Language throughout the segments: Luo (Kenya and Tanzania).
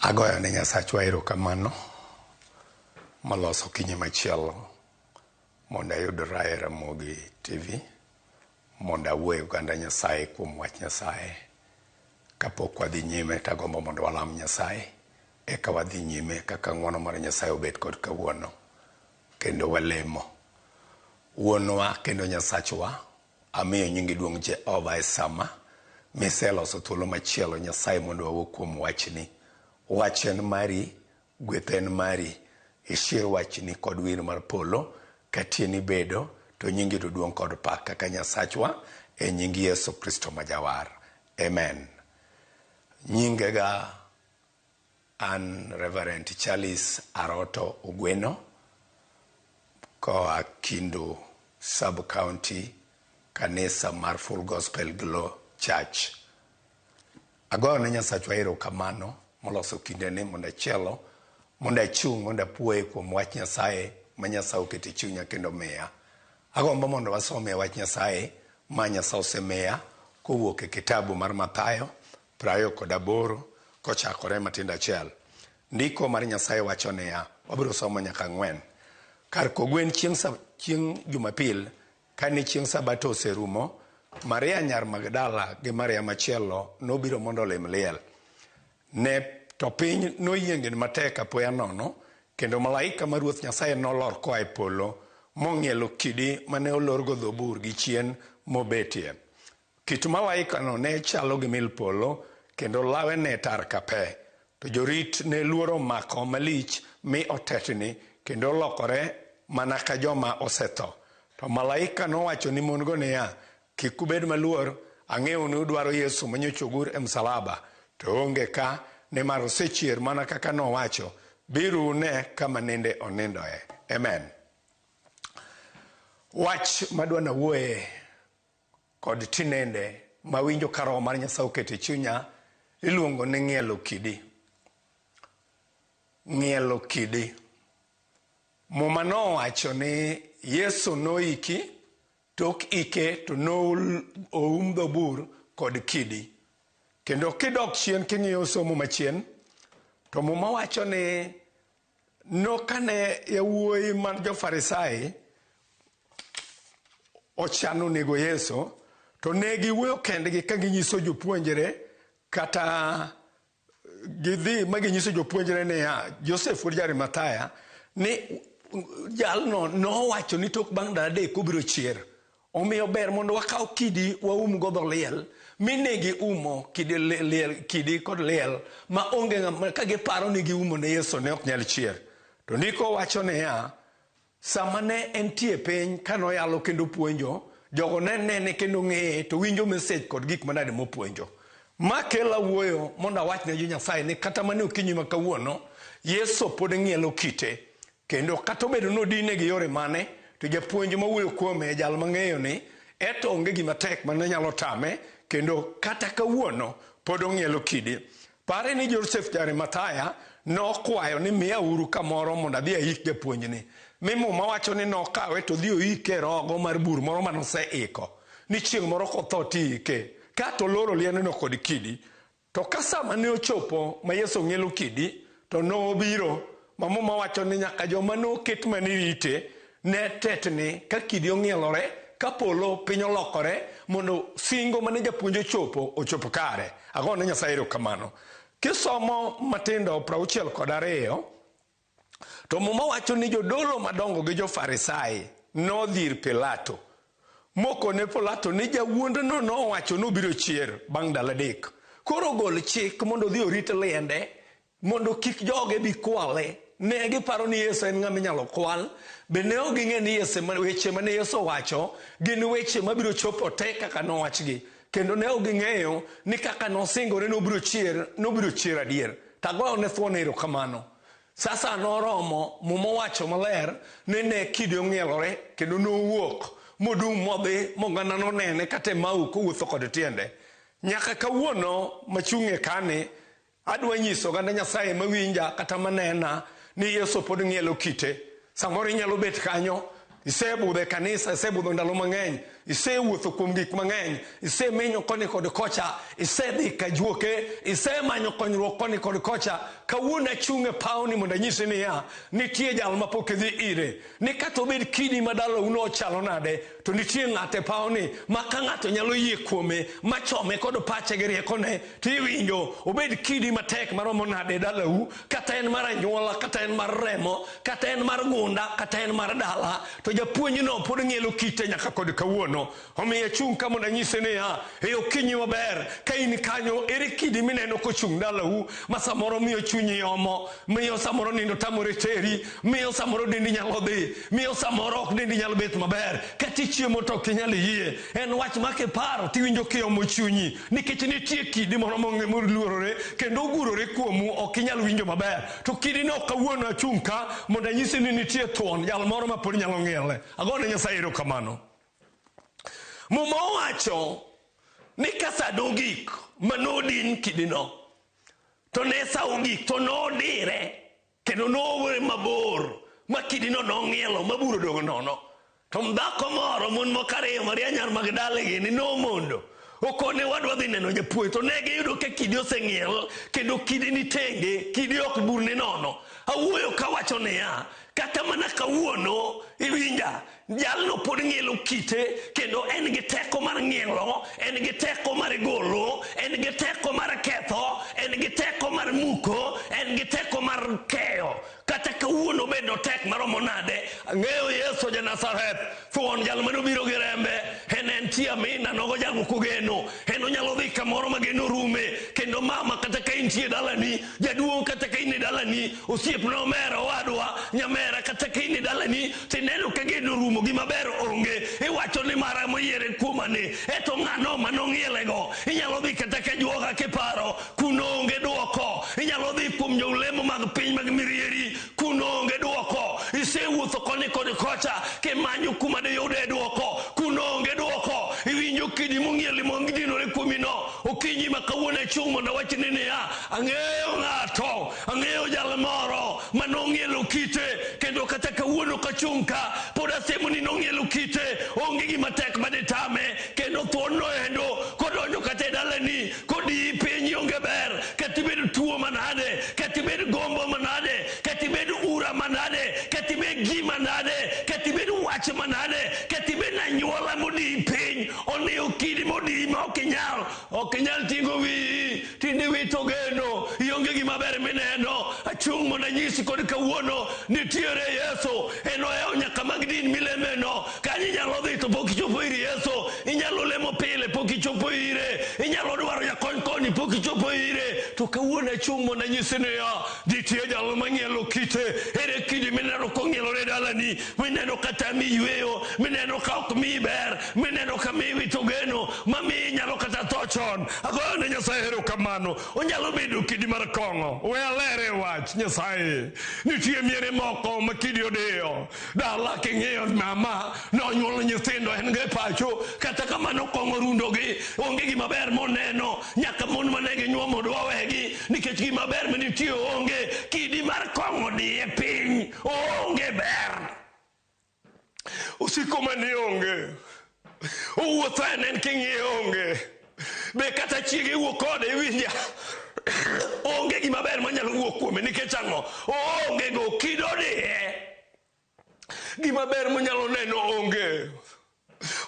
Agoyo ne Nyasachwa erokamano moloso okinyi machielo mondo ayudra e Ramogi TV mondo awuo e oganda Nyasaye kuom wach Nyasaye. Kapok wadhi nyime to agombo mondo walam Nyasaye eka wadhi nyime kaka ng'uono mar Nyasaye obet kod kawuono kendo walemo. Wuonwa kendo Nyasachwa, amiyo nyingi duong' Jehova e sama miseloso thuolo machielo Nyasaye mondo wawuo kuom wachni. Wach en mari, gweth en mari. Ishir wachni kod wir mar polo ka tieni bedo to nyingi to duong' kod pak kaka Nyasachwa e nying Yesu Kristo ma Jawar. Amen. Nyingega an Reverend Charles Aroto Ogweno koa Kindu Sub County, kanisa mar Full Gospel Glow Church. Agoyo ne Nyasachwa erokamano moloso kindeni mondo achielo mondo achung' mondo apuoye kuom wach Nyasaye ma Nyasaye oketo e chunya kendo miya. Agombo mondo wasomie wach Nyasaye ma Nyasaye osemiya kowuok e kitabu mar Mathayo 28 kochakore matindo achiel. Ndiko mar Nyasaye wacho niya, wabiro somo nyaka ang'wen. Kar kogwen chieng' Jumapil, kane chieng' Sabato oserumo, Maria nyar Magdala gi Maria machielo nobiro mondo olim liel. Ne to piny noyiengni matek apoya nono, kendo malaika mar Ruoth Nyasaye nolor koa e polo, mong'ielo kidi mane olorgo dho bur gi chien mobetie. Kit malaikano ne chalo gi mil polo, kendo lawe ne tar ka pe. To jorit ne luoro omako malich mi otetni, kendo olokore mana ka joma osetho. To malaika nowacho ni mon-go niya, Kik ubed maluor, ang'eyo ni udwaro Yesu ma nyocha ogur e msalaba. To oonge ka, nimar osechier mana kaka nowacho. Biuru une kama nende onindoe. Amen. Wach madwa nawuoye kod tinende mawinjo ka Roho mar Nyasaye oketo e chunya iluongo ni ng'ielo kidi. Ng'ielo kidi. Muma nowacho ni Yesu noiki, tok ike to noum dho bur kod kidi. Kendo kidok chien king'iyo somo machien, to Muma wacho ni no kane yawuoyi man jo-Farisai ochano nego Yesu, to ne giwuoyo kendgi ka ginyiso jopuonjre kata gidhi ma ginyiso jopuonjre niya, Josef wuod Arimathaya, ni jalno nowacho ni tok bang' ndalo adek obiro chier. Omiyo ber mondo wakaw kidi waum go dho liel, mi ne giumo kidi, liel, kidi kod liel ma onge ng'ama ka giparo ni giumo ne Yesu ne ok nyal chier. To ndiko wacho niya, sama ne entie e piny ka noyalo kendo puonjo, jogo ne nene kendo ng'eye to winjo message kod gik manade mopuonjo. Ma kela wuoyo mondo awach ne jo Nyasaye ni kata mana e okinyi ma kawuono, Yesu pod ng'ielo kite. Kendo kata obedo ni odine gi yore mane, to japuonj mawuoyo kuome jal mang'eyo ni eto onge gima tek mane nyalo tame, kendo kata kawuono pod ong'ielo kidi. Pare ni Josef ja-Arimathaya nokwayo ni miyauru kamoro mondo adhi ayik japuonjni. Mi Muma wacho ni nokawe to odhi oike e rogo mar bur moro mane oseiko, ni chieng' moro kotho tiike. Kato oloro liendno kod kidi. To ka sama ne ochopo ma Yesu ong'ielo kidi, to nobiro, ma Muma wacho ni nyaka joma noket mane rite ne tetni ka kidi ong'ielore, ka polo piny olokore, mondo singo mane japuonj ochopo ochop kare. Agone Nyasaye erokamano. Kisomo Matindo 62, To Muma wacho ni jodolo madongo gi jo-Farisai nodhi ir Pilato, mokone Pilato ni jawuondno nowacho ni obiro chier bang' ndalo adek. Koro gol chik mondo odhi orit liende mondo kik joge bi kwale. Ne giparo ni Yesu en ng'ama inyalo kwal. Be ne ok ging'e ni Yesu, weche mane Yesu owacho gin weche mabiro chopo te kaka nowachgi. Kendo ne ok ging'eyo ni kaka nosingore ni obiro chier, nobiro chier adier. To agoyo ne thuon erokamano. Sasa noromo, Muma owacho maler ni ne kidi ong'ielore kendo nowuok modum modhi moganda nonene kata Emau kowuotho kod tiende. Nyaka kawuono machung' e kani, adwa nyiso oganda Nyasaye mawinja kata manena ni Yesu pod ng'ielo kite. Samoro inyalo bet kanyo, isebudho e kanisa, isebudho ndalo mang'eny, Isewuotho kuom gik mang'eny, isemenyo koni kod kocha, isedhi kajuoke, isemanyo konyruok koni kod kocha. Kawuono achung' e pawni mondo anyisi niya, nitie jal mapok idhi ire. Ni kata obed kidi ma dalau no ochalo nade, to nitie ng'ato e pawni ma ka ng'ato nyalo yie kuome, machome kod pache gi riekone, to iwinjo obed kidi matek maromo nade e dalau, kata en mar anyuola, kata en mar remo, kata en mar gunda, kata en mar dala, to japuonjno pod ng'ielo kite nyaka kod kawuono. Omiyo achung' ka mondo anyise niya, e okinyi maber, ka in kanyo, ere kidi mineno kochung' dalau, ma samoro miyo chunyi omo, miyo samoro nindo tamore teri, miyo samoro dendi nyalo dhi, miyo samoro ok dendi nyalo bet maber, kata ichiemo to ok inyal yie. En wach ma kiparo tiwinjo kiomo chunyi, nikech nitie kidi moro moluorore kendo ogurore kuomu, ok inyal winjo maber. To kidi no kawuono achung' ka mondo anyisi ni nitie thuon jal moro ma pod nyalo ng'iele. Agone Nyasaye erokamano. Muma owacho ni ka sa dogik manodin kidino, to ne sa ogik to nodire kendo nowere mabor ma kidino nong'ielo ma bur odong' nono. To dhako moro, mon moko ariyo, Maria nyar Magdala gini nomondo okone wadwa dhi neno japuonj, to ne giyudo ka kidi oseng'iel kendo kidi ni tenge, kidi ok burne nono. Awuoyo kawacho niya, kata mana kawuono iwinja, jalno pod ng'ielo kite kendo en gi teko mar ng'ielo, en gi teko mar golo, en gi teko mar ketho, en gi teko mar muko, en gi teko mar keyo. Kata kawuono bed otek maromo nade, ang'eyo Yesu ja Nazareth, thuon jal manobiro gi rembe, en entie amina nogo jal mokogeno, en onyalo dhi kamoro ma geno rume, kendo mama kata ka intie dalani, jaduong' kata ka in e dalani, osiepna omera owadwa, nyamera kata ka in e dalani, tineno ka geno rumo, gima ber onge, iwacho ni mara moyiere kuomani, eto ng'ano manong'ielego? Inyalo dhi kata ka juoga kiparo, kuno onge duoko. Inyalo dhi kuom jolemo mag piny mag mirieri, kuno onge duoko. Isewuotho koni kod kocha kimanyo kuma diyude duoko, kuno onge duoko. Iwinjo kidi mong'ieli modinore kuomi no. Okinyi ma kawuono achung' mondo awachni niya, ang'eyo ng'ato, ang'eyo jal moro manong'ielo kite, kendo kata kawuono kachung' ka pod asemo ni nong'ielo kite, onge gima tek maditame, kendo thuon no endo kodonjo kata e dalani, kodiyi piny onge ber, kata ibed tuo manade, kata ibed gombo manade, kata ibed ura manade, kata ibed gima nade, kata ibed wach manade, kata ibed anyuola modiyi piny, oniyo kidi modiyi ma ok inyal ting'o wiyi, tinde wito geno, ionge gima ber mineno. Achung' mondo anyisi kod kawuono nitiere Yesu, en ohewo nyaka mag din milemeno. Kanyo inyalo dhi to pok ichopo ir Yesu, inyalo lemo pile pok ichopo ire, inyalo dwaro jakony koni pok ichopo ire. To kawuono achung' mondo anyisi niya, nitie jal mang'ielo kite. Ere kidi mineno kong'ielore dalani, mineno ka tami yweyo, mineno ka ok miyi ber, mineno ka miyi wito geno, mamiyi inyalo kata tho chon. Agoyo ne Nyasaye erokamano. Onyalo bedo kidi mar kong'o. We alere wach Nyasaye. Nitie miere moko ma kidi odiyo. Dala king'iyo mama nonyuolo nyithindo en go e pacho, kata kamano kong'o rundogi, onge gima ber moneno. Nyaka mon mane ginyuomo dwa wegi nikech gima ber manitie onge. Kidi mar kong'o diye piny, oonge ber. Osiko mani onge. Owuotho en en king'iye onge. Be kata chiege wuok kode iwinja, onge gima ber manyalo wuok kuome nikech ang'o? Oonge go, kido diye. Gima ber monyalo neno onge.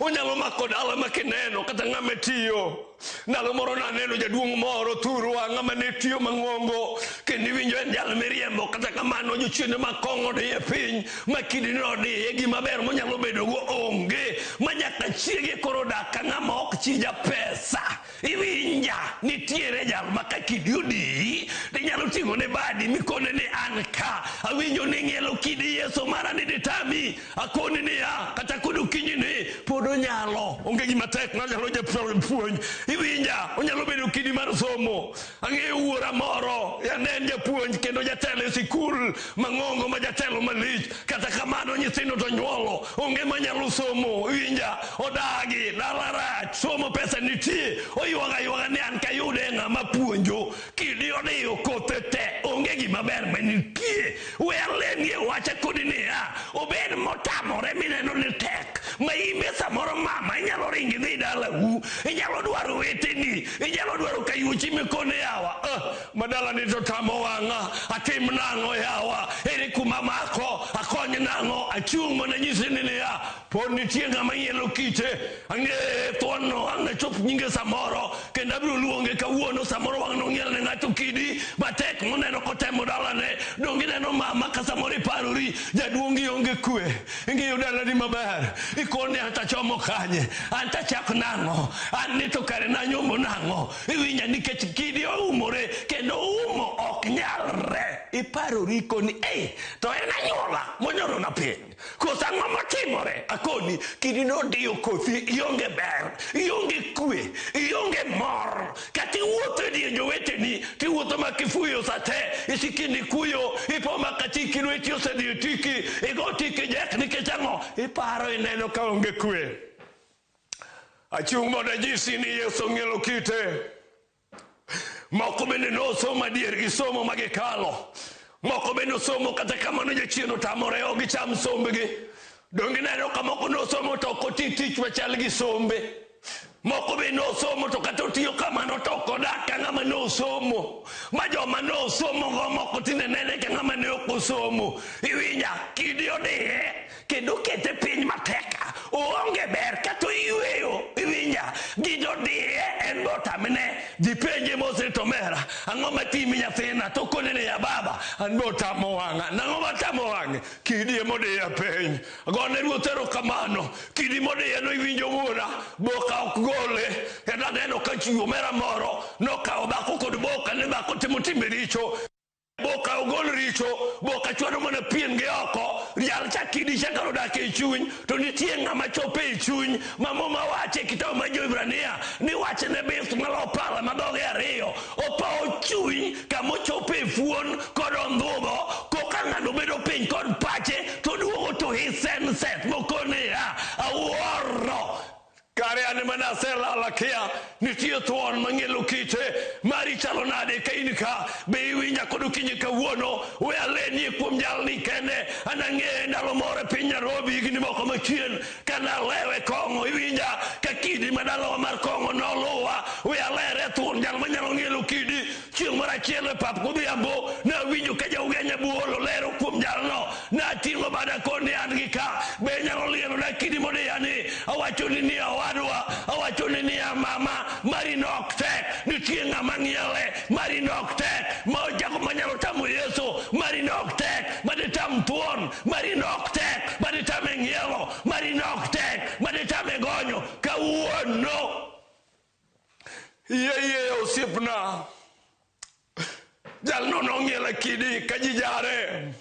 Onyalo mako dala ma kineno kata ng'ama tiyo. Ndalo moro naneno jaduong' moro thurwa, ng'ama ne tiyo mang'ongo, kendo iwinjo en jal miriembo, kata kamano jochiende mag kong'o diye piny, ma kidi no diye, gima ber monyalo bedo go onge, ma nyaka chiege koro dak ka ng'ama ok chija pesa. Iwinja, nitiere jal ma ka kidi odiyi, tinyalo ting'o ne badi mikone ni an ka, awinjo ni ng'ielo kidi Yesu mara ni ditami, akoni niya, kata kod okinyi ni pod onyalo, onge gima tek manyalo japuonj. Iwinja, onyalo bedo kidi mar somo. Ang'eyo wuora moro, ne en japuonj kendo jatelo e sikul mang'ongo ma jatelo malich, kata kamano nyithindo to nyuolo, onge manyalo somo. Iwinja, odagi, dala rach, somo pesa nitie, oywaga ywaga ni an kayude ng'ama puonjo, kidi odiyo kothe te, onge gima ber manitie. We alemie wacha kodi niya, obed motamore mineno ni tek, ma imbe samoro mama inyalo Inyalo dwaro weteni, inyalo dwaro kayuochi mikone yawa. Madala ni to tamo wang'a, atim nang'o yawa, ere kuma mako, akony nang'o, achung' mondo anyisi ni niya, pod nitie ng'ama ng'ielo kite, ang'e thuon-no, ang' achop nyinge samoro, kendo abiro luonge kawuono, samoro wang' nong'iel ne ng'ato kidi, matek moneno kotemo dalane, donge ineno mama ka samoro iparori, jaduong' ionge kwe, ing'iyo dalani maber, ikone an tachomo kanye, an tachak nang'o, an ni to kare nanyombo nang'o, iwinja nikech kidi oumore, kendo umo ok nyalre. Iparori koni, ei, to en anyuola monyorona piny. Koso ang'o motimore? Akoni, kidi nodiyo kothi, ionge ber, ionge kwe, ionge mor. Kata iwuotho e dier joweteni, tiwuotho ma kifuyo sate, isikini kuyo, ipo ma katiki lweti osedhi e tiki, igo tiki jek nikech ang'o? Iparo ineno ka onge kwe. Achung' mondo anyisi ni Yesu ong'ielo kite. Moko bende nosomo adier gi somo ma gikalo. Moko bende osomo kata kamano jachien otamore ok gicham sombgi. Donge ineno ka moko nosomo to ok oti tich machal gi sombe. Moko be nosomo to kata otiyo kamano to ok odak ka ng'ama nosomo. Ma joma nosomo go moko tinde nene ka ng'ama ne ok osomo. Iwinja, kidi odiye kendo kete piny mateka. Oonge ber kata oyweyo. Iwinja, gino odiye en be otamne. Ji penje mos ni to omera, ang'o matimi nyathina? To okone ni ya baba, an be otamo wang'a. Nang'o matamo wang'e? Kidi emodiya piny. Gone ruoth erokamano. Kidi modiya no iwinjo wuora, boka ok gole. Kendo aneno ka chi omera moro nokawo dhako kod boka ni dhako timo timbe richo. Boka ogol richo, boka chwado mana pien gi oko, jal cha kidi cha kar odak ei chuny, to nitie ng'ama chopo ei chuny, ma Muma wacho e kitabu mar Jo-Hibrania ni wachne bith malo pala ma dhoge ariyo, opawo chuny kama ochopo e fuon kod ondhudho, koka ng'ano bedo piny kod pache, to duogo to his senses, mokone niya, awuoro. Kare an ema naselal akia, nitie thuon mang'ielo kite, mari chalo nade ka in ka, be iwinja kod okinyi kawuono, we alenie kuom jalni kende, an ang'eye ndalo moro e piny Nairobi higni moko machien, kane alewe kong'o, iwinja ka kidi ma dalawa mar kong'o noluwa, we alere thuon jal manyalo ng'ielo kidi, chieng' moro achiel e pap godhiambo, nawinjo ka jaugenya buolo lero kuom jalno, nating'o bada koni an gi ka, be inyalo lielo na kidi modiya ni, awacho ni niya owadwa, awacho ni niya mama, mari nok tek, nitie ng'ama ng'iele, mari nok tek, ma ochako manyalo tamo Yesu, mari nok tek, maditam thuon, mari nok tek, maditame ng'ielo, mari nok tek, maditame gonyo, kawuono. Yie yie osiepna, jalno nong'ielo kidi ka ji jare.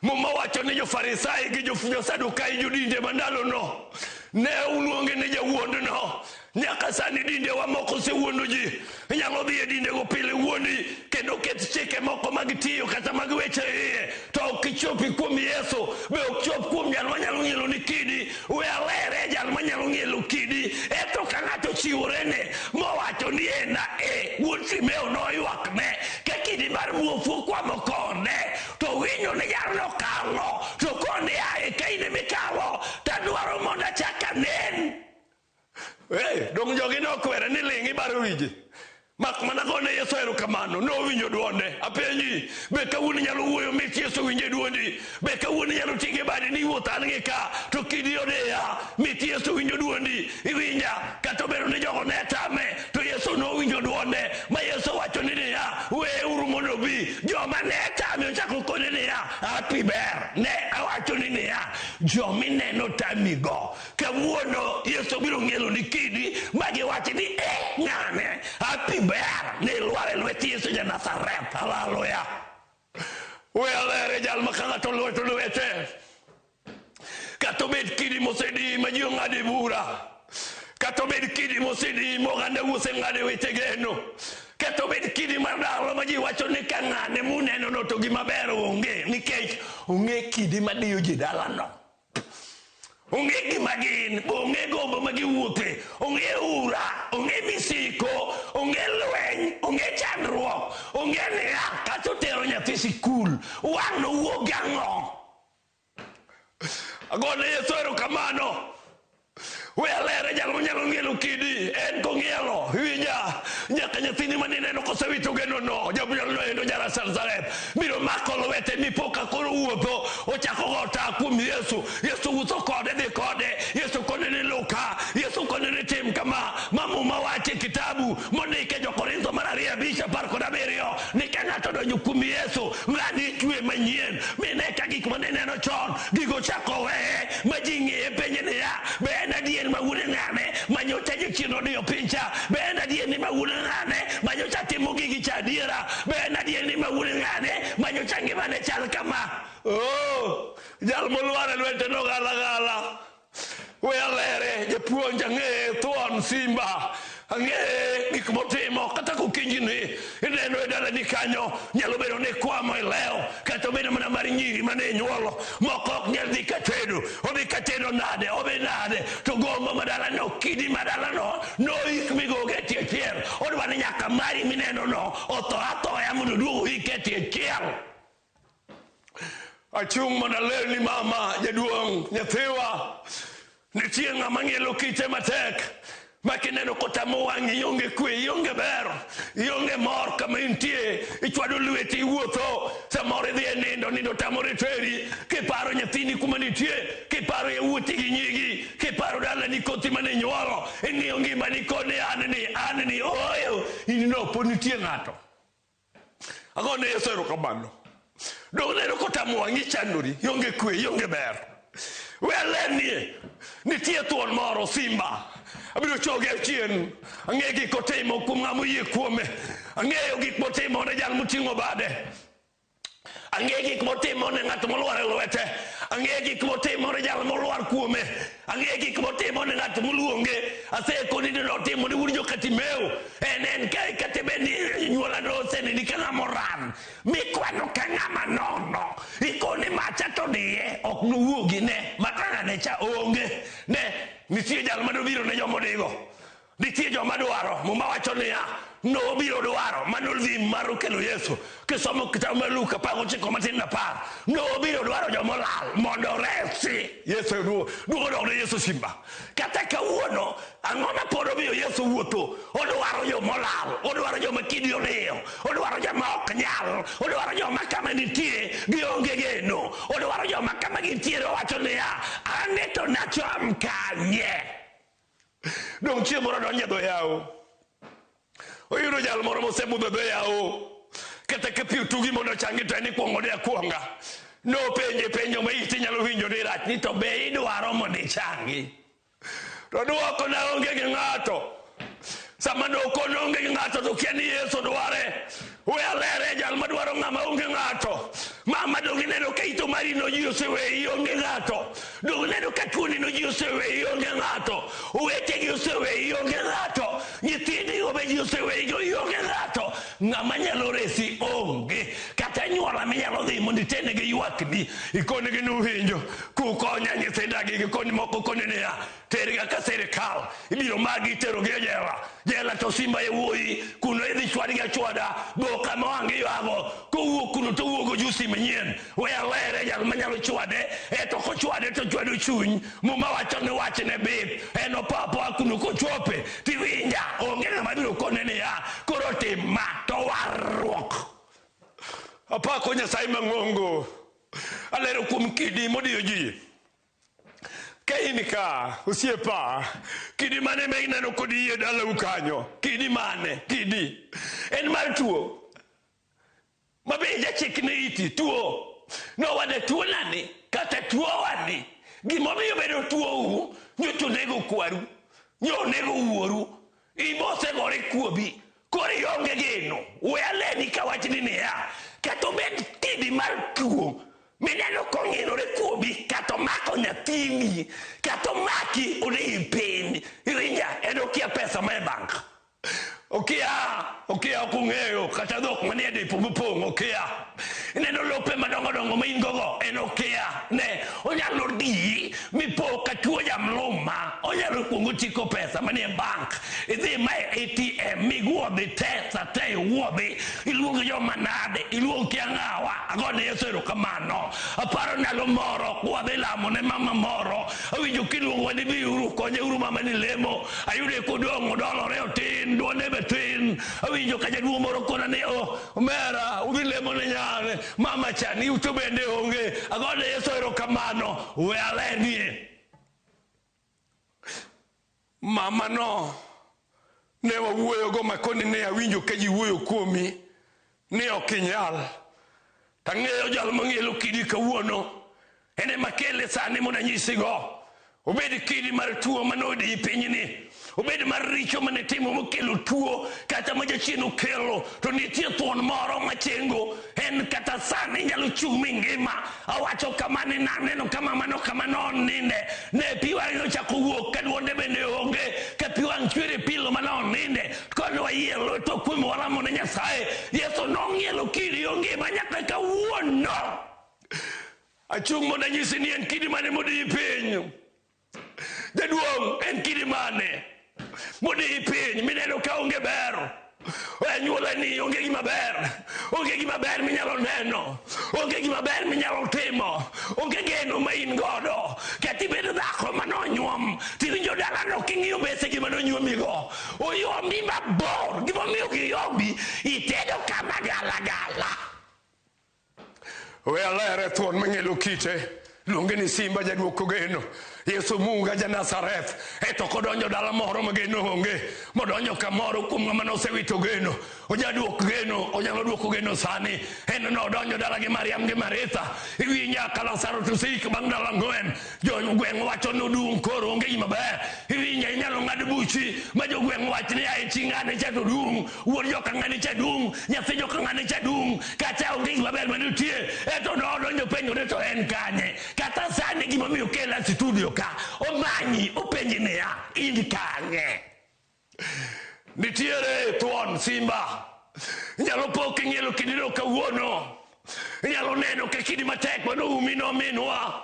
Muma wacho ni jo-Farisai gi jo-Sadukai jodinde ma ndalono ne uluonge ni jawuondno. Nyaka sani dindewa moko osewuondo ji. Inyalo dhi e dindego pile wuondi kendo ket chike moko mag tiyo kata mag weche iye, to ok ichopi kuom Yesu, be ok chop kuom jal manyalo ng'ielo ni kidi. We alere jal manyalo ng'ielo kidi. Eto ka ng'ato ochiworene mowacho ni ena e wuod Simeo noywakne ka kidi mar muofu okwamo kode, to winjo ni jalno kalo, to kone ae ka in emikalo, tadwaro mondo achak anen. Hey, dong jogi nokwere ni ling' ibaro wiji. Mak mana gone Yesu erokamano, nowinjo duonde. Apenji, be kawuono inyalo wuoyo mit Yesu winje duondi? Be kawuono inyalo ting'e badi ni wuoth an gi ka, to kidi odiya, mit Yesu winjo duondi? Iwinja, kata obedo ni jogo ne tame, to Yesu nowinjo duonde, ma Yesu wacho ni niya, weuru mondo obi. Joma ne tame ochako kone niya, happy ber. Ne awacho ni niya, jomineno tamigo, kawuono Yesu biro ng'elo ni kidi ma giwachi ni e ng'ane, happy ber, ni lwar e lwet Yesu ja Nazareth. Haleluya. We alere jal ma ka ng'ato lweto lwete, kata obed kidi mosedi ma ji ong'ade bura, kata obed kidi mosedi ma oganda oseng'ade weche geno, kata obed kidi mar dala ma ji wacho ni ka ng'ane muneno no to gima ber onge, nikech onge kidi madiyo ji dalano. Onge gima gin, onge gombo ma giwuothe, onge ura, onge misiko, onge lweny, onge chandruok, onge niya, kata otero nyathi sikul, wang' nowuog gang'o? Agone Yesu erokamano. We alere jal manyalo ng'ielo kidi. Nyaka nyathini manineno kosewito geno no, jabujalno endo jara Nazareth biro mako lwete mipo ka koro wuotho, ochako go ta kuom Yesu. Yesu wuotho kode, dhi kode. Yesu kone ni luka, Yesu kone ni tim kama ma Muma wacho e kitabu mondike Jokorintho mar 2 5 17 ni ka ng'ato odonjo kuom Yesu, ng'ani ichwe manyien. Mine ka gik mane neno chon gigo chako weye, ma ji ng'iye penje niya, be en adier ma wuod ng'ane ma nyocha jachien odiyo piny cha? Be en adier ni ma wuod ng'ane ma nyocha timo gigi cha adiera? Be en adier ni ma wuod ng'ane ma nyocha ngimane chal kama? Oh, jal molwar e lwete no gala gala. We alere, japuonj, ang'eye thuon simba, ang'eye gik motimo. Kata kokinji ni ineno e dalani kanyo, nyalo bedo ni kwamo e lew, kata obedo mana mar nyiri mane inyuolo moko ok nyal dhi katedo. Odhi katedo nade? Odhi nade? To gombo madalano, kidi madalano noik migoge e tie chiel. Odwa ni nyaka mari mineno no otho athoya mondo oduog oike e tie chiel. Achung' mondo alerni mama, jaduong', nyathiwa, nitie ng'ama ng'ielo kite matek ma kineno kotamo wang'i, ionge kwe, ionge ber, ionge mor kama intie. Ichwado lweti, iwuotho, samoro idhi e nindo, nindo tamore teri, kiparo nyathini kuma nitie, kiparo yawuoti gi nyigi, kiparo dalani, kothi mane inyuolo, ing'iyo ngimani koni, an ni, an ni oyo in no pod nitie ng'ato. Agone Yesu erokamano. Dong neno kotamo wang'i, chandori, ionge kwe, ionge ber. We alernie, nitie thuon moro simba abiro choge achien. Ang'eyo gik otimo kuom ng'ama oyie kuome. Ang'eyo gik motimo ne jal moting'o bade. Ang'eyo gik motimo ne ng'at molwar e lwete. Ang'eyo gik motimo ne jal molwar kuome. Ang'eyo gik motimo ne ng'at moluonge. Asekoni ni notimo ne wuod jokatimeo. En kae, kata bed ni nyuola noseneni ka ng'ama oran mikwano ka ng'ama nono, ikoni macha to diye ok nowuogi ne maka ng'ane cha onge. Ne nitie jal manobiro ne jomodigo, nitie joma dwaro. Muma wacho niya, nobiro dwaro mano dhim mar okelo Yesu. Kisomo kitabu mar Luka 19 matin 10, nobiro dwaro jomolal mondo oresi. Yesu duogo dok ne Yesu simba. Kata kawuono, ang'o ma pod omiyo Yesu wuotho? Odwaro jomolal, odwaro joma kidi odiyo, odwaro joma ok nyal, odwaro joma kama nitie gionge geno, odwaro joma kama gintiere owacho niya, ane to nachom kanye? Dong' chieng' moro donjo e dho yawo, oyudo jal moro mosebudho e dho yawo. Kata ka pi otugi mondo ochangi, to en ikwongo de akwonga. Nopenje penjo ma iti nyalo winjo ni rach, ni to be idwaro mondo ichangi? To dwoko na onge gi ng'ato. Sama nokone onge gi ng'ato, to kia ni Yesu dware. We alere, jal madwaro ng'ama onge ng'ato. Mama, dong ineno ka ito mari no ji oseweyi, onge ng'ato? Dong ineno ka tuoni no ji oseweyi, onge ng'ato? Owetegi oseweyi, onge ng'ato? Nyithindi go be ji oseweyi go, onge ng'ato? Ng'ama nyalo resi onge. Kata anyuola minyalo dhi mondo itenegi ywakni, ikonegi ni uwinjo kukonya nyithindagi, gikoni moko koni niya, tergi ka sirikal ibiro magi, iterogi e jela. Jela to simba e wuoyi kuno, idhi chwadgi achwada bo kama wang' giywago. Kowuok kuno to owuok ojusi manyien. We alere, jal manyalo chwade e to kochwade to chwado chuny. Muma wacho ni wachne bith en opo apoa kuno. Kochope tiwinja onge ng'ama biro kone niya, koro tim ma to warruok. Apako Nyasaye mang'ongo. Alero kuom kidi modiyo ji. Ka in ka osiepa, kidi mane ma ineno kod yie dalau kanyo? Kidi mane? Kidi en mar tuo ma be jachik ne iti tuo nowade tuo nani kata tuowani. Gimomiyo bedo tuou, nyocha onego kwaru, nyo onego wuoru, imosegore kuomi, koro ionge geno. We aleni ka wachni niya, kata obed kidi mar tuo mineno kong'inore kuomi, kata omako nyathini, kata omaki odiyi piny, iwinja, en okia pesa ma e bank, okia, okia, ok ong'eyo kata dhok manie dipo mopong', okia. Ineno lope madongo dongo ma in gogo en okia ne onyalo diyi mipo ka tuo jamluma. Onyalo kuongo tiko pesa manie bank, idhi ma e ATM miguodhi te sa te iwuodhi, iluong joma nade, iluong kia ng'awa. Agone Yesu erokamano. Aparo ndalo moro kwadhi lamo ne mama moro, awinjo kiluongowa ni biuru konyeuru mama ni lemo. Ayude kodong' odolore otin, duonde be tin. Awinjo ka jaduong' moro kona ni o omera udhi lemo ne nyare mama cha ni uto bende onge. Agone Yesu erokamano. We alernie mama no ne wawuoyogo makoni ne awinjo ka ji wuoyo kuomi ni ok inyal. Tang'eyo jal mang'elo kidi kawuono en ema kele sani mondo anyisigo. Obed kidi mar tuo manodiyi pinyni, obed mar richo manitimo mokelo tuo kata ma jachien okelo, to nitie thuon moro machengo en kata sani nyalo chung' mingima. Awacho kama ni naneno ka mamano kama noninde, ne pi wang'e ochako wuok ka duonde bende onge, ka pi wang' chwer e pilo manoninde. Kone wayie lweto kuome walamo ne Nyasaye. Yesu nong'ielo kidi ongima nyaka kawuono. Achung' mondo anyisi ni en kidi mane modiyi piny. Jaduong', en kidi mane modiyi piny mineno ka onge ber? Anyuola ni onge gima ber, onge gima ber minyalo neno, onge gima ber minyalo timo, onge geno ma in godo. Kata ibedo dhako manonyuom, tiwinjo dalano king'iyo bese gima nonyuomigo, oyombi mabor. Gimomiyo giyombi, itedo kama galagala. We alere thuon mang'elo kite, luonge ni Simba jaduoko geno. Yesu Munga ja Nazareth. Eto kodonjo dala moro ma geno onge, modonjo kamoro kuom ng'ama nosewito geno, ojaduok geno, onyalo duoko geno sani. En nodonjo dala gi Mariam gi Maritha. Iwinja ka Lazaro to oseyik bang' ndalo ang'wen. Jogweng' wacho ni odung' koro onge gima ber. Iwinja inyalo ng'ad buchi ma jogweng' wach ni ae chi ng'ane cha to dung', wuod joka ng'ane cha dung', nyathi joka ng'ane cha dung', kata onge gima ber manitie. Eto nodonjo penjore to en kanye. Kata sani gimomiyo okela studio ka, omanyi openji niya, in kanye? Nitiere thuon simba. Inyalo po king'ielo kidino kawuono. Inyalo neno ka kidi matek manoumi nominwa.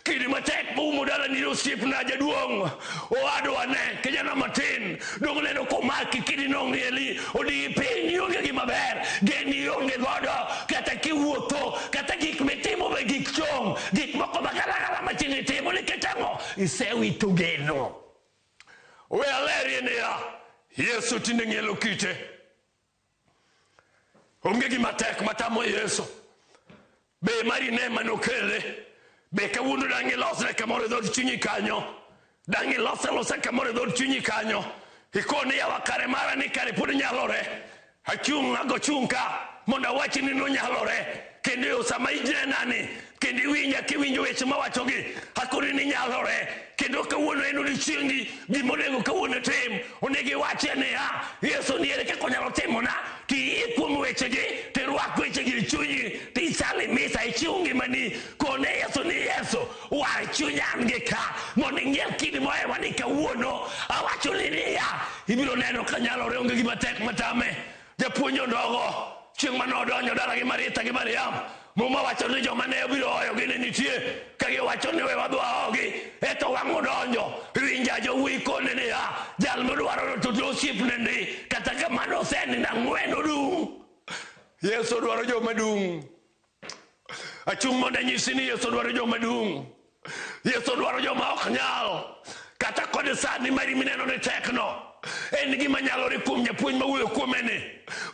Kidi matek moumo dalani osiepna jaduong'. Owadwa ne kijana matin. Dong' neno komaki kidi nong'ieli. Odiyi piny ionge gima ber. Geni ionge godo. Kata kiwuotho, kata gik mitimo be gik chong'. Gik moko magalagala ma tinde itimo nikech ang'o? Isewito geno. We alerie niya, Yesu tinde ng'ielo kite. Onge gima tek matamo Yesu. Be mari ne manokele. Be kawuono dang' ilosre kamoro e dhood chunyi kanyo. Dang' ilose alosa kamoro e dhood chunyi kanyo. Ikone yawa kare mara ni kare pod nyalore. Achung' ago chung' ka mondo awach ni nonyalore. Kendo yo sama inenani, kendo iwinja kiwinjo weche mawachogi, akoni ni nyalore. Kendo kawuono en odiochiengi, gimonego kawuono tim, onego iwache niya, Yesu niere kaka onyalo timona, tiyie kuom wechegi, tirwak wechegi e chunyi, tisali misa, ichiw ngimani, kone Yesu ni Yesu, war chunya an gi ka, mondo ing'iel kidi mohewa ni kawuono, awacho ni niya, ibiro neno ka nyalore, onge gima tek matame. Japuonj ondogo, chieng' mane odonjo dala gi Maritha gi Mariam, Muma wacho ni joma ne obiro hoyogi ne nitie, ka giwacho ni we wadhi wahogi, eto wang' odonjo, iwinja jowuoyi kone niya, jal modwaro to osiepne ndi, kata kamano osenindo ang'wen odung'. Yesu dwaro joma dung'. Achung' mondo anyisi ni Yesu dwaro joma dung'. Yesu dwaro joma ok nyal. Kata kod sani mari mineno ni tekno, en gima nyalore kuom japuonj mawuoyo kuome ni.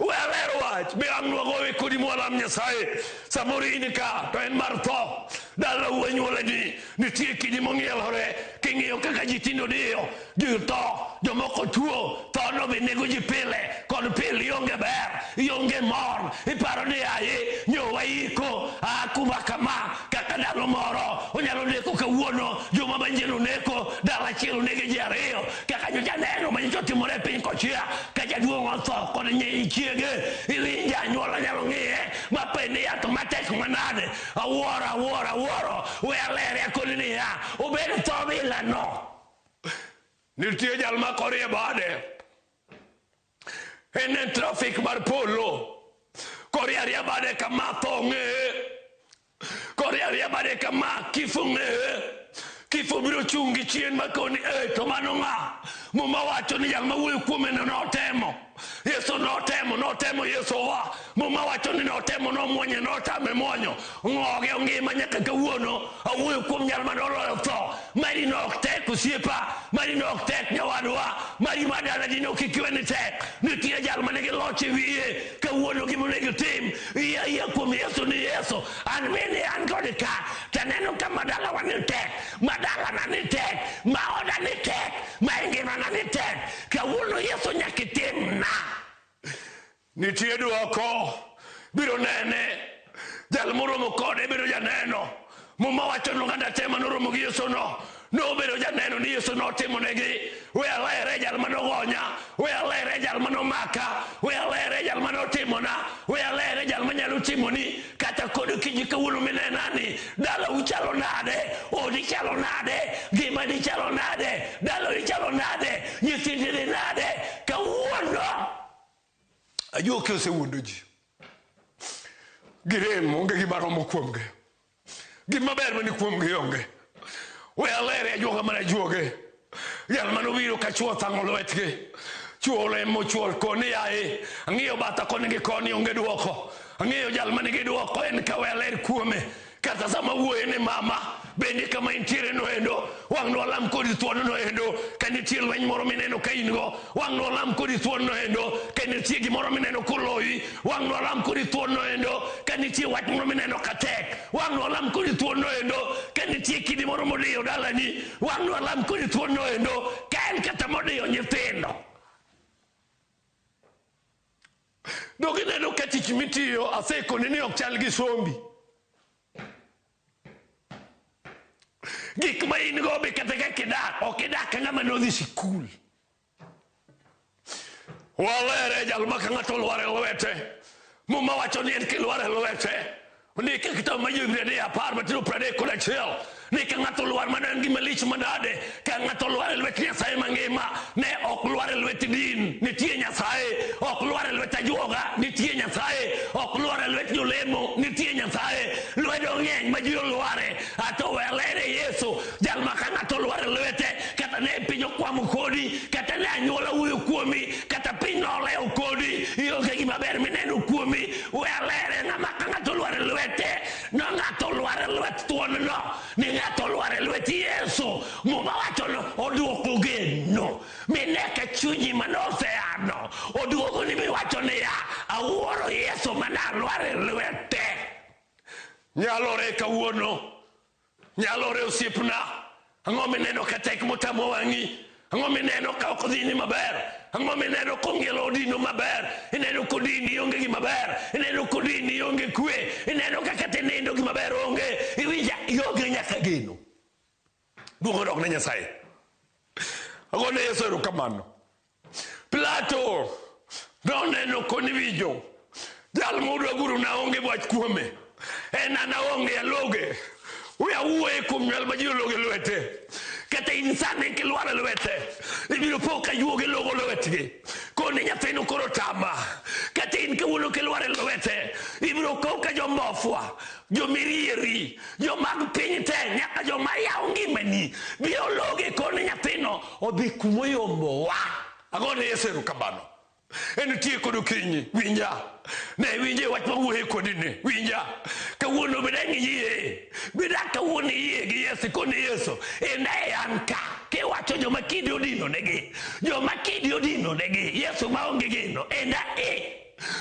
We aler wach, be ang' nwagowe kodi mwalam Nyasaye. Samoro in ka, to en mar tho. Dalau anyuolani, nitie kidi mong'ielore, king'iyo kaka ji tinde odiyo, ji tho, jomoko tuo, tho no be nego ji pile, kod pile ionge ber, ionge mor, iparo ni aye, nyo waiko, a kuma kama, kaka ndalo moro, onyalo neko kawuono, juma manyien oneko, dala achiel onege ji ariyo, kaka nyocha neno manyocha otimore e piny kochia, ka jaduong' otho kod chiege, iwinjo anyuola nyalo ng'iye, mapenj niya to matek manade, awuoro, awuoro, awuoro, we alere akoni niya, obed tho bilano. Nitie jal ma korie bade. En e trafik mar polo. Korie aria bade kama tho ng'eye. Korie aria bade kama kifo ng'eye. Kifo biro chung' gi chien makoni e to mano ng'a? Muma wacho ni jal mawuoyo kuome no notemo. Yesu notemo, notemo Yesu wa. Muma wacho ni notemo, nomuonye, notame muonyo. Ng'oge ongima nyaka kawuono. Awuoyo kuom jal manoloyo tho. Mari no ok tek osiepa, mari no ok tek nyawadwa, mari ma dalani no kik iwe ni tek. Nitie jal manigi loch e wiye. Kawuono gima onego itim, yie ayie kuom Yesu ni Yesu. An bende an kod ka, taneno ka madalawa ni tek, madalana ni tek, ma oda ni tek, ma ngimana ni tek. Kawuono Yesu nyaka itimna. Nitie dwoko, biro nene. Jal moromo kode bedo janeno. Muma wacho ni oganda te manoromo gi Yesu no nobedo janeno ni Yesu notimonegi. We alere jal manogonya, we alere jal manomaka, we alere jal manotimona, we alere jal manyalo timoni. Kata kod okinyi kawuono minenani, dalau chalo nade, odi chalo nade, ngimani chalo nade, daloni chalo nade, nyithindi ni nade, kawuono. Ajuoke osewuondo ji. Girem, onge gima romo kuomgi. Gima ber mani kuomgi onge. We alere ajuoga mana ajuoge. Jal manobiro ka chuo thang'o lwetgi. Chuo lemo chuo koni yaye. Ang'iyo batha koni gi koni onge duoko. Ang'iyo jal manigi duoko en ka we aler kuome. Kata sama wuoye ni mama, bende kama intiere no endo, wang' nwalam kodi thuon no endo, ka nitie lweny moro mineno ka in go, wang' nwalam kodi thuon no endo, ka nitie gimoro mineno koloyi, wang' nwalam kodi thuon no endo, ka nitie wach moro mineno ka tek, wang' nwalam kodi thuon no endo, ka nitie kidi moro modiyo dalani, wang' nwalam kodi thuon no endo, ka en kata modiyo nyithindo. Dog ineno ka tich mitiyo asekoni ni ok chal gi sombi. Gik ma in go be kata kaka idak, ok idak ka ng'ama nodhi sikul. Walere jal ma ka ng'ato olwar e lwete. Muma wacho ni en kilwar e lwete. Ondike e kitabu mar Jo-Hibrania 10 matindo 31 ni ka ng'ato olwar mano en gima lich manade. Ka ng'ato olwar e lwet Nyasaye mangima, ne ok lwar e lwet din, nitie Nyasaye. Ok lwar e lwet ajuoga, nitie Nyasaye. Ok lwar e lwet jolemo, nitie Nyasaye. Lwedo ng'eny ma ji olware. Ato we alere Yesu, jal ma ka ng'ato olwar e lwete, kata ne piny okwamo kodi, kata ne anyuola wuoyo kuomi, kata piny nolewo kodi, ionge gima ber mineno kuomi. We alere ng'ama ka ng'ato olwar e lwete, no ng'ato olwar e lwet thuon no, ni ng'ato olwar e lwet Yesu. Muma wacho no oduoko geno. Mine ka chunyi manoseano, oduogo ni miwacho niya, awuoro Yesu mana alwar e lwete. Nyalore kawuono, nyalore osiepna. Ang'o mineno ka tek motamo wang'i? Ang'o mineno ka ok odhini maber? Ang'o mineno kongielo odino maber? Ineno kodini onge gima ber. Ineno kodini onge kwe. Ineno ka kata inindo gima ber onge. Iwinja ionge nyaka geno. Duong' odok ne Nyasaye. Agone Yesu erokamano. Pilato noneno koni winjo. Jal mudwa guru na onge wach kuome. En an aonge aloge. We awuoye kuom jal ma ji ologo e lwete. Kata in sani kilwar e lwete, ibiro po ka juoge logo lwetgi. Koni nyathino koro tama. Kata in kawuono kilwar e lwete, ibiro kow ka jombofwa, jomirieri, jomag piny te, nyaka joma yawo ngimani biro loge koni nyathino odhi kumoyombowa. Agone Yesu erokamano. En tie kod okinyi, winja. Ne winje wach mawuoye kodi ni, winja. Kawuono bed ang' iyie. Bed ang' kawuono iyie gi Yesu, koni Yesu, enda e an ka. Kiwacho joma kidi odino negi. Joma kidi odino negi. Yesu maonge geno, enda e.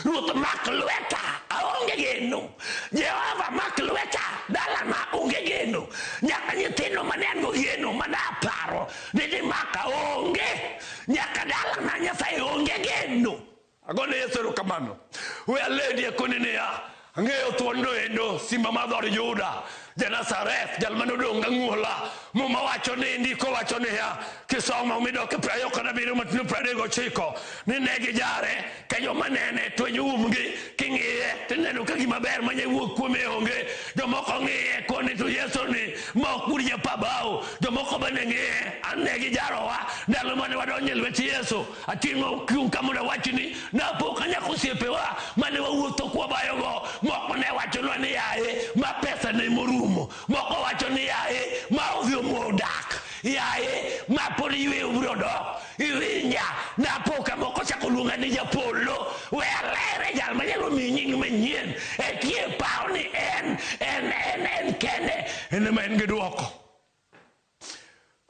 Ruoth mak lweta, aonge geno. Jehova mak lweta, dalana onge geno. Nyaka nyithindo mane an go geno, mane aparo ni gimaka onge. Nyaka dalana Nyasaye onge geno. Agone Yesu erokamano. We aledi akoni niya, ang'eyo thuon no endo, simba mar dhood Juda. Janazareth, jal mane odong' gang'uola. Muma wacho ni, ndiko wacho niya, kisomo midok e 27 matindo 39, ni ne gijare ka joma nene twenyo umgi, king'iye tineno ka gima ber manya wuok kuome onge. Jomoko ng'iye koni to Yesu ni ma ok bur japabao. Jomoko bende ng'iye, an ne gijarowa ndalo mane wadonjo e lwet Yesu. Ating'o kiung' ka mondo awachni, napo ka nyaka osiepewa mane wawuotho kwabayogo, moko ne wachonwa ni yaye, ma pesa ne morumo. Moko wacho ni yaye, ma odhi omo dak. Yaye, ma pod yweyo biro dok. Iwinja, napo ka moko chako luonga ni japolo. We alere jal manyalo miyi nying manyien. Etie paro ni en, en, en, en kende. En ema en gi dwoko.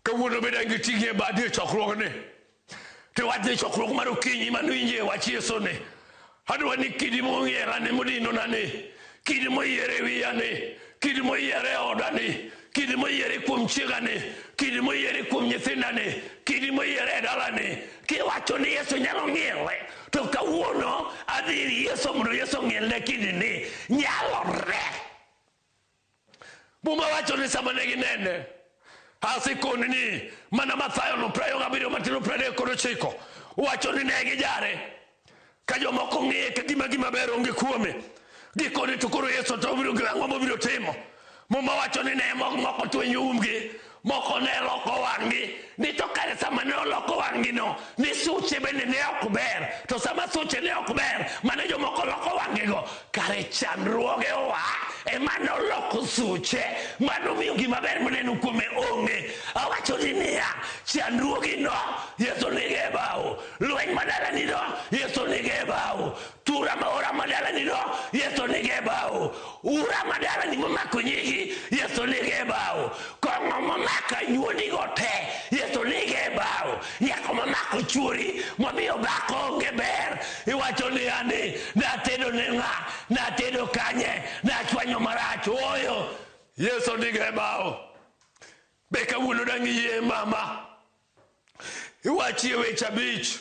Kawuono bende an gi ting'i e badi e chokruogni. Tiwach ni chokruok mar okinyi manwinje wach Yesu ni. Adwa ni kidi mong'iera ni modinona ni, kidi moyiere wiya ni, kidi moyiere e oda ni, kidi moyiere kuom chiega ni, kidi moyiere kuom nyithinda ni, kidi moyiere e dala ni. Kiwacho ni Yesu nyalo ng'iele, to kawuono adhi ir Yesu mondo Yesu ong'ielne kidi ni. Nyalore. Muma wacho ni sama ne ginene, asekoni ni mana Mathayo no 27 matindo 39 wacho ni ne gijare. Ka jomoko ng'iye ka gima gima ber onge kuome. Gikone to koro Yesu to obiro ang'o mobiro timo? Muma wacho ni ne moko twenyo umgi, moko ne loko wang'gi, ni to kare sama ne oloko wang'gi no, ni suche bende ne ok ber. To sama suche ne ok ber, mane jomoko loko wang'gi go, kare chandruoge oa ema noloko suche, mano miyo gima ber moneno kuome onge. Awacho ni niya, chandruogi no, Yesu nigi e bao. Lweny madalani no, Yesu nigi e bao. Tura maora madalani no, Yesu nigi e bao. Ura madalani momako nyigi, Yesu nigi e bao. Kong'o momako anyuondigo te, Yesu nigi e bao. Nyako momako chuori, momiyo dhako onge ber. Iwacho niya ni, natedo ne ng'a, natedo kanye, nachwanyo marach. Ooyo, Yesu nigi e bao. Be kawuono dang' iyie mama? Iwachie weche abich.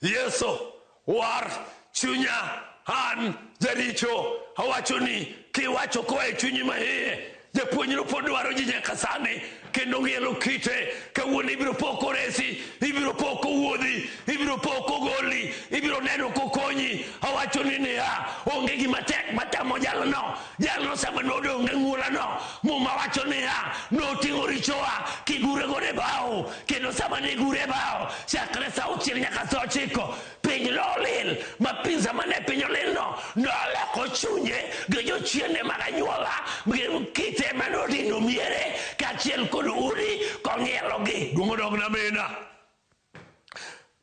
Yesu, war chunya, an jaricho. Awacho ni kiwacho koa e chunyi maiye, japuonjno pod dwaro ji nyaka sani, kendo ng'ielo kite. Kawuono ibiro po koresi, ibiro po kowuodhi, ibiro po kogoli, ibiro neno kokonyi. Awacho ni niya, onge gima tek matamo jalno. Jalno sama nodong' e ng'ulano, Muma wacho niya, noting'o richowa kigure godo e bao, kendo sama ne gure e bao, chakre sa auchiel nyaka sa ochiko, piny nolil, ma piny sama ne piny olil no, noloko chunye gi jochiende mag anyuola, gi kite manodino miere, kaachiel kod udi kong'ielogi. Duong' odog na mina.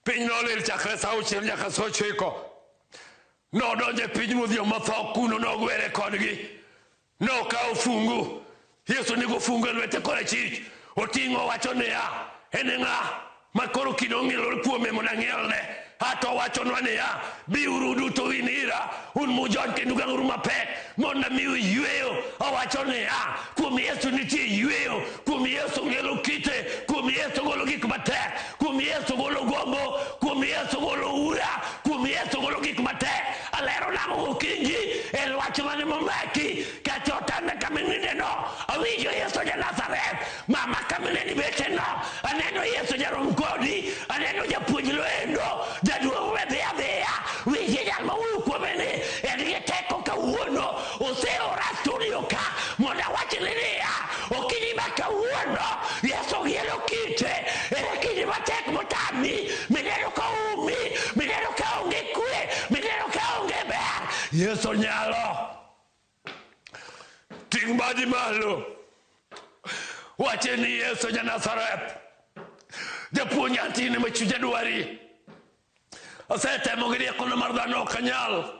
Piny nolil chakre sa auchiel nyaka sa ochiko. Nodonjo e piny ruodh jomotho, kuno nogwere kodgi. Nokawo fungu. Yesu nigo fungu e lwete korachich. Oting'o wacho niya, en ng'a ma koro kido ong'ilore kuome mondo ang'ielne? Ato wachonwa niya, biuru duto un ira, un mujony kendo ugang'oru mapek, mondo amiu yweyo. Owacho niya, kuom Yesu nitie yweyo, kuom Yesu ng'elo kite, kuom Yesu golo gik matek, kuom Yesu golo gombo, kuom Yesu golo ura, kuom Yesu golo gik matek. Alero nang'o gokinyi, en wach mane momaki, kata otanda kamininde no, awinjo Yesu ja Nazareth, mama kamineni bete no, aneno Yesu jarom kodi, aneno japuonj loendo, jaduong' we dhi adhiya, winje jal mawuoyo kuome ni, en gi teko kawuono, oseora studio ka, mondo awachni niya, okinyi ma kawuono, Yesu ng'ielo kite, en kinde matek motami, mineno ka umi, mineno ka onge kwe, mineno ka onge ber. Yesu nyalo. Ting' badi malo. Wache ni Yesu ja Nazareth. Japuonj antine ma chunya dwari. Asetemo gi riekona mar dhano ok anyal.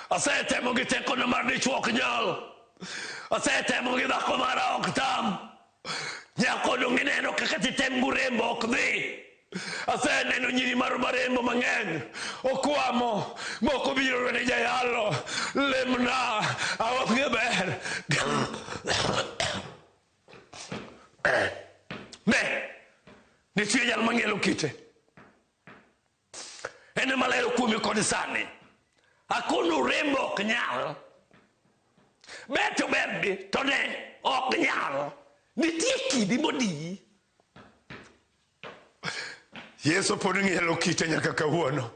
Asetemo gi tekona mar dichwo ok nyal. Asetemo gi dhako mara ok tam. Nyako dong' ineno kaka titem gurembo ok dhi. Aseneno nyiri mar marembo mang'eny okwamo, moko biro ni jayalo, lemna, aonge ber. Ne, nitie jal mang'elo kite. En ema lero kuome kod sani. Akono rembo ok nyal. Ber to ber di to ne ok nyal. Nitie kidi modiyi. Yesu pod ng'ielo kite nyaka kawuono.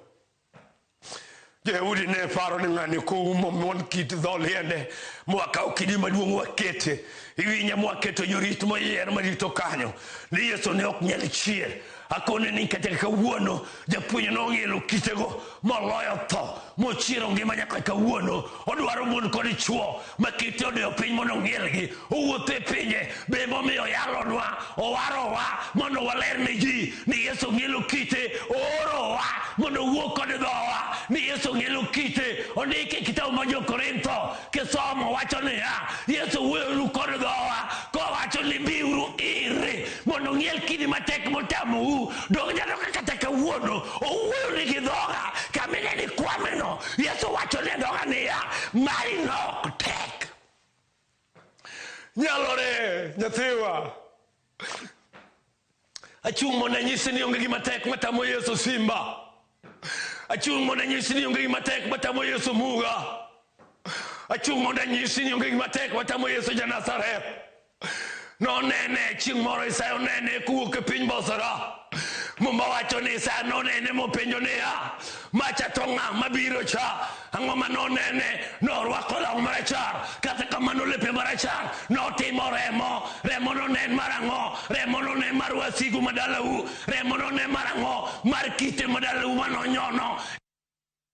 Jo-Yahudi ne paro ni ng'ani koumo mon kit dho liende mwakawo kidi maduong' wakete iwinya mwaketo jorit moyier marito kanyo ni Yesu ne ok nyal chier. Akone ni kata kawuono japuonj nong'ielo kitego moloyo tho mochiero ngima nyaka kawuono. Odwaro mon kod chwo ma kite odiyo piny mondo ong'ielgi. Owuotho e pinje be momiyo oyalonwa owarowa mondo waler ne ji ni Yesu ng'ielo kite. Oorowa mondo owuo kod dhowa ni Yesu ng'ielo kite. Ondiki e kitabu mar Jo-Korintho kisomo wacho niya Yesu wuoyonu kod dhowa kowacho ni biuru ire mondo ong'iel kidi matek motamou. Dong nyalo kata kawuono owuoyo ni gi dhoga kamine ni kwameno. Yesu wacho ne dhoga niya mari nok tek. Nyalore nyathiwa. Achung' mondo anyisi ni onge gima tek matamo Yesu simba. Achung' mondo anyisi ni onge gima tek matamo Yesu muga. Achung' mondo anyisi ni onge gima tek matamo Yesu ja Nazareth. Nonene chieng' moro Isaya onene kowuok e piny Bosra. Muma wacho ni Isaya nonene mopenjo niya, macha to ng'a mabiro cha? Ang'o ma nonene? Norwako law marachar, kata kamano lepe marachar notimo remo. Remo nonen mar ang'o? Remo nonen mar wasigu madalau. Remo nonen mar ang'o? Mar kite madalau manonyono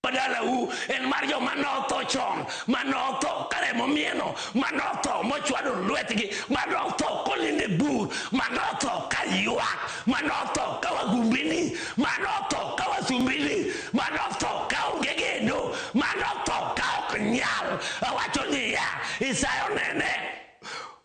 madalau en mar joma notho chon, manotho ka remo mieno, manotho mochwado lwetgi, manotho konindo e bur, manotho ka ywak, manotho ka wagumbini, manotho ka wasumbini, manotho ka onge geno, manotho ka ok nyal. Awacho niya, Isaya onene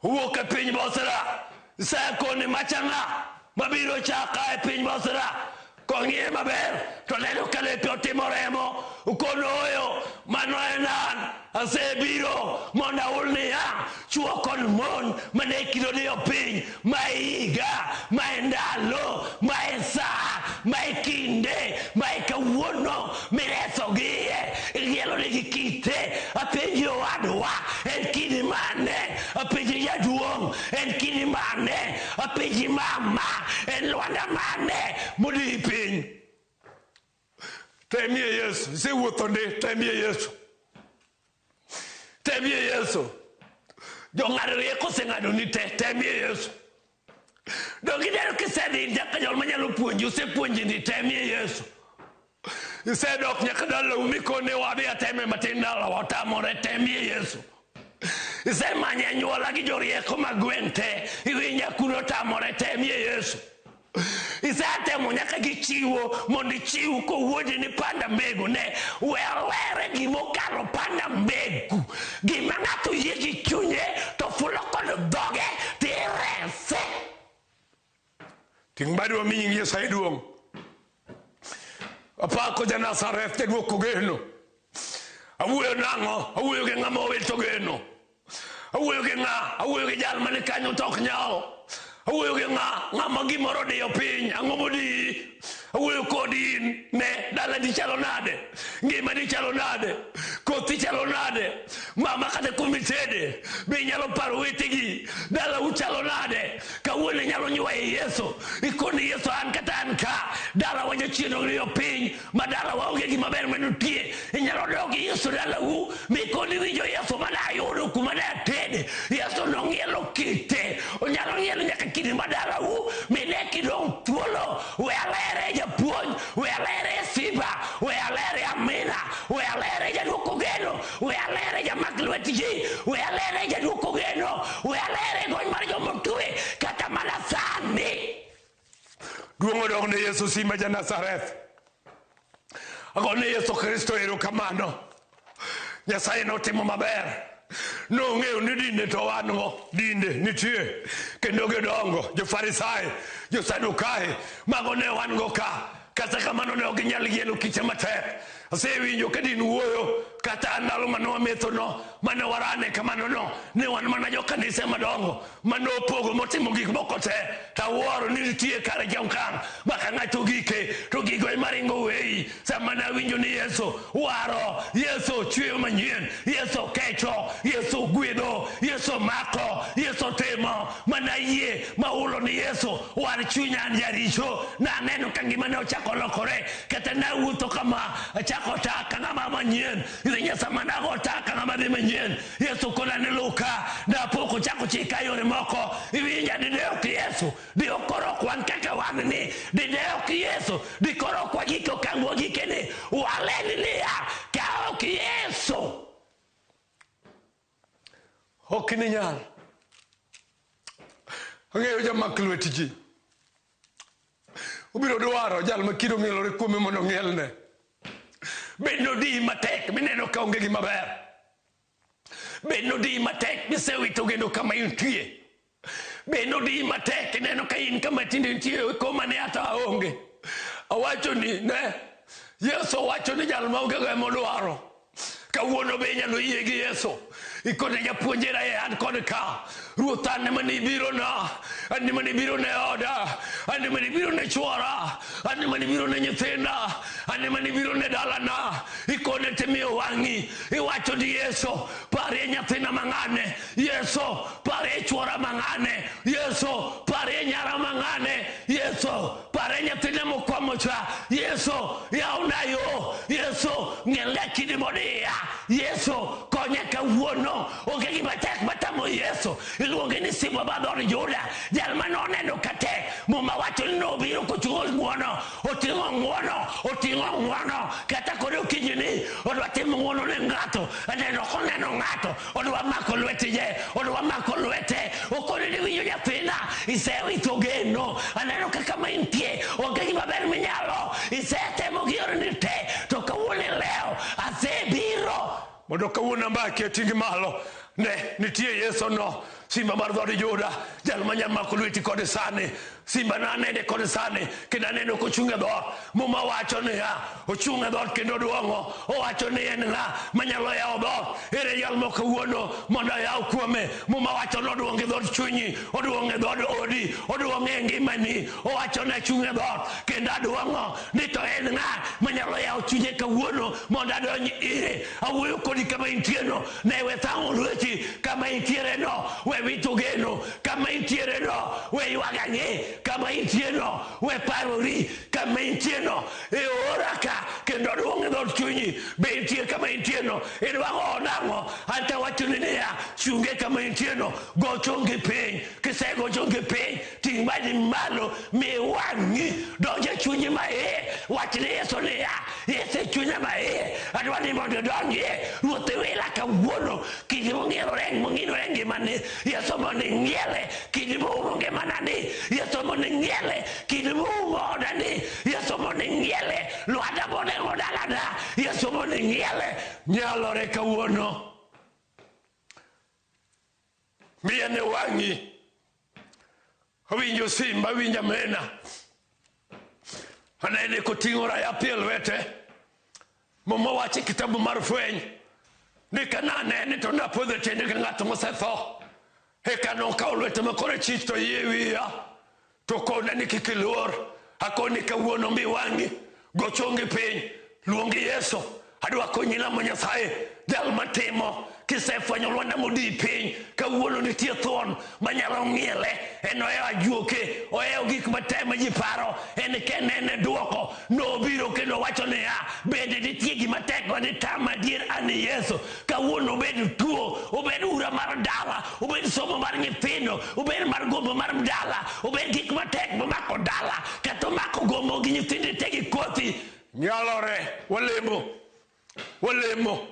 owuok e piny Bosra. Isaya koni macha ng'a mabiro cha ka e piny Bosra? Kong'iye maber to neno ka lepe otimo remo. Okono oyo mano en an asebiro mondo ahul niya chwo kod mon mane kido diyo piny ma e higa ma e ndalo ma e sa ma e kinde ma e kawuono miresogie ing'ielo nigi kite. Apenji owadwa en kidi mane? Apenji jaduong' en kidi mane? Apenji mama en lwanda mane modiyi piny? Temie Yesu, isewuotho ndi, temie Yesu. Temie Yesu. Jong'ad rieko oseng'ado ni te, temie Yesu. Donge ineno kisedhi nyaka jol manyalo puonji osepuonji ni temie Yesu. Isedok nyaka dalau mikone wadhi ateme matin dalawa otamore, temie Yesu. Isemanyo anyuola gi jorieko mag gweng' te, iwinja kuno otamore, temie Yesu. Isetemo nyaka gi chiwo mondo ichiw kowuondi ni panda mbegu ne were gimokalo panda mbegu. Gima ng'ato yie gi chunye to fulo kod dhoge tirese. Ting' badi wami nying Nyasaye duong'. Apako ja Nazareth jaduoko geno. Awuoyo nang'o? Awuoyo gi ng'ama owito geno. Awuoyo gi ng'a? Awuoyo gi jal mani kanyo to ok nyal. Awuoyo gi ng'a? Ng'ama gimoro odiyo piny. Ang'o modiyi? Awuoyo kodi in. Ne, dalani chalo nade? Ngimani chalo nade? Kothi chalo nade? Mama kata kumitede be inyalo paro wetegi? Dalau chalo nade? Kawuono inyalo nywayo Yesu. Ikoni Yesu an kata an ka. Dalawa jachien odiyo piny ma dalawa onge gima ber manitie. Inyalo dok gi Yesu dalau mikoni winjo Yesu mane ayudo kuma ne atede. Yesu nong'ielo kite. Onyalo ng'ielo nyaka kidi ma dalau mine kidong' thuolo. We alere japuonj, we alere simba, we alere amina, we alere jaduoko geno, we alere jamak lwet ji, we alere jaduoko geno, we alere gony mar jomotwe kata mana sani. Duong' odok ne Yesu simba ja Nazareth. Agone Yesu Kristo erokamano. Nyasaye notimo maber. Nong'eyo ni dinde to wan go, dinde nitie kendo gidongo. Jo-Farisai, Jo-Sadukai, mago ne wan go ka. Kata kamano ne ok ginyal gielo kite matek. Asewinjo ka din wuoyo kata ndalo mane wamethono, mane warane kamano no, ne wan mana jokanise madongo mane opogo motimo gik moko te. Tawuoro ni nitie kare jaokang' ma ka ng'ato gike to gigo ema ringo weyi. Sama nawinjo ni Yesu waro, Yesu chweyo manyien, Yesu kecho, Yesu gwedho, Yesu mako, Yesu timo, mana yie mahulo ni Yesu war chunya an jaricho. Naneno ka ngimane ochako lokore, kata nawuotho kama achako taka ng'ama manyien. Iwinjo sama nago taka ng'ama dhi manyien, Yesu kona ni luka, napok ochako chika yore moko. Iwinja dine ok Yesu, di ok koro ok wan kaka wan ni, dine ok Yesu, di koro ok wagik okang' wagike ni, waleni niya, ka ok Yesu. Ok ninyal. Ang'eyo jamak lwet ji. Obiro dwaro jal ma kido ng'ielore kuome mondo ong'ielne. Bed nodiyi matek mineno ka onge gima ber. Bed nodiyi matek misewito geno kama intie. Bed nodiyi matek ineno ka in kama tinde intie koma ne ata aonge. Awacho ni ne Yesu owacho ni jal maonge go ema odwaro. Kawuono be inyalo yie gi Yesu. Ikone japuonjera e an kod ka. Ruoth an ema nibiro na, an ema nibiro ne oda, an ema nibiro ne chwora, an ema nibiro ne nyithinda, an ema nibiro ne dalana. Ikone timiyo wang'i, iwacho ni Yesu, parie nyathina mang'ane, Yesu, parie chwora mang'ane, Yesu, parie nyara mang'ane, Yesu, parie nyathina mokwamo cha, Yesu, yawna yo, Yesu, ng'ielna kidi modiya, Yesu, konya kawuono. Onge gima tek matamo Yesu. Iluonge ni simba mar dhood Juda, jal mane oneno ka tek. Muma wacho ni nobiro koting'o ng'wono, oting'o ng'wono, oting'o ng'wono. Kata kod okinyi ni odwa timo ng'wono ne ng'ato, aneno koneno ng'ato, odwa mako lwetije, odwa mako lwete. Okone ni winjo nyathina, isewito geno. Aneno kaka ma intie, onge gima ber minyalo. Isetemo gi yoreni te, to kawuono ilewo, asebiro. Mondo kawuono ambaki ating'i malo. Ne, nitie Yesu no, simba mar dhood Juda, jal manyalo mako lweti kod sani. Simba nanene kod sani, kendo aneno kochung' e dhoot. Muma wacho niya, ochung' e dhoot kendo oduong'o. Owacho ni en ng'a manyalo yawo dhoot? Ere jal ma kawuono mondo ayaw kuome? Muma wacho ni oduong' e dhood chunyi, oduong' e dhood odi, oduong' e ngimani. Owacho ni achung' e dhoot kendo aduong'o. Ni to en ng'a manyalo yawo chunye kawuono mondo adonj ire? Awuoyo kodi kama intieno, ne we thang'o lweti kama intiere no, we wito geno kama intiere no, we ywag ang'e kama intie no, we parori kama intie no. E ora ka kendo aduong' e dhood chunyi. Be intie kama intie no? Idwa nang'o? Anta wachoni niya, chunge kama intie no, go chongi piny. Kisego chongi piny, ting' badi malo, mi wang'i donj e chunyi maiye. Wach ni Yesu niya, Yesu e chunya maiye, adwa ni mondo idonjie. Ruoth iwila kawuono, kidi mong'inore ngimani, Yesu mondo ing'iele. Kidi moumo ngimana ni, Yesu mondo ing'iele. Kidi moumo oda ni, Yesu mondo ing'iele. Lwanda moneng'o dalana, Yesu mondo ing'iele. Nyalore kawuono. Miya ne wang'i. Awinjo simba, awinjo amena. Anene koting'o rayapi e lwete. Muma wacho e kitabu mar Fweny ni ka nanene to napodho e tiende ka ng'at mosetho. Eka nokawo lwete ma korachich to yie wiya. To kona ni kik iluor. Akoni kawuono mi wang'i, go chongi piny, luongi Yesu. Adwa konyi lamo Nyasaye, jal matimo. Kisefwenyo lwanda modi piny, kawuono nitie thuon manyalo ng'iele. En ohewo ajuoke, ohewo gik matek ma ji paro, en kende en e duoko. Nobiro kendo wacho niya, bende nitie gima tek ma ditama adier an Yesu. Kawuono obed tuo, obed ura mar dala, obed somo mar nyithindo, obed mar gombo mar dala, obed gik matek momako dala, kata omako gombo gi nyithindi te gi kothi. Nyalore, walemo, walemo.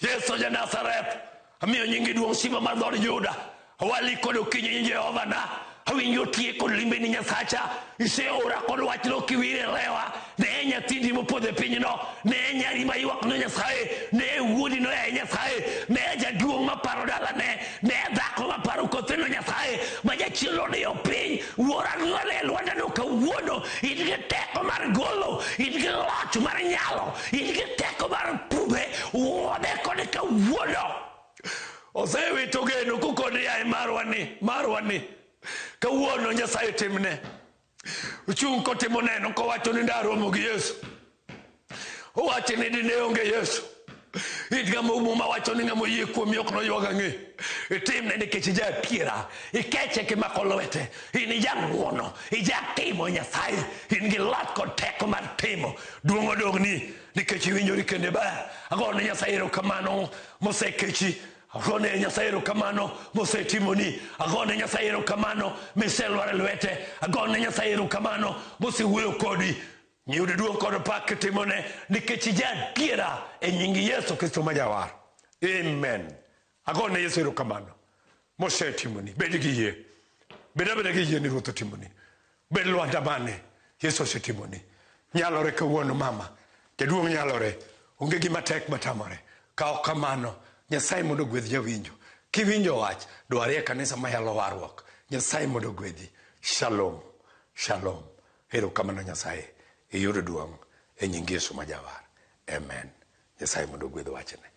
Yesu ja Nazareth, amiyo nyingi duong' simba mar dhood Juda. Awali kod okinyi Jehova na, awinjo tie kod limbeni Nyasacha. Iseora kod wachno kiwire lewa. Ne nyathindi mopodho e pinyno, ne nyari maywak ne Nyasaye, ne wuodi no e Nyasaye, ne jaduong' maparo dalane, ne dhako maparo kotheno Nyasaye, ma jachien odiyo piny. Wuora ng'wele e lwandano kawuono. kawuono. In gi teko mar golo, in gi loch mar nyalo, in gi teko mar pudhe. Wuodhe kode kawuono. Osewito geno kokoni yaye marwa ni, marwa ni. Kawuono Nyasaye timne. Ochung' kotimo neno kowacho ni ndaromo gi Yesu. Owacho ni dine onge Yesu. In ng'ama Muma wacho ni ng'ama oyie kuomi ok noywag ang'e. Itimne nikech ija adiera. Ikeche kimako lwete. In ija ng'uono. Ija timo Nyasaye. In gi loch kod teko mar timo. Duong' odogni nikech iwinjori kende ber. Agone Nyasaye erokamano mosekechi. Agone Nyasaye erokamano mosetimoni. Agone Nyasaye erokamano miselwar e lwete. Agone Nyasaye erokamano mosewuoyo kodi. Yud duong' kod pak kitimone nikech ija adiera e nying Yesu Kristo ma Jawar. Amen. Agone Yesu erokamano mosetimoni. Bed gi yie. Bed abeda gi yie ni Ruoth otimoni. Bed lwanda mane Yesu osetimoni. Nyalore kawuono mama. Jaduong' nyalore. Onge gima tek matamore. Ka ok kamano, Nyasaye mondo ogwedh jawinjo. Kiwinjo wach, dwarie kanisa mayalo warruok. Nyasaye mondo ogwedhi. Shalom. Shalom. Erokamano Nyasaye. Iyud duong' e nying Yesu ma Jawar. Amen. Nyasaye mondo ogwedh wachne.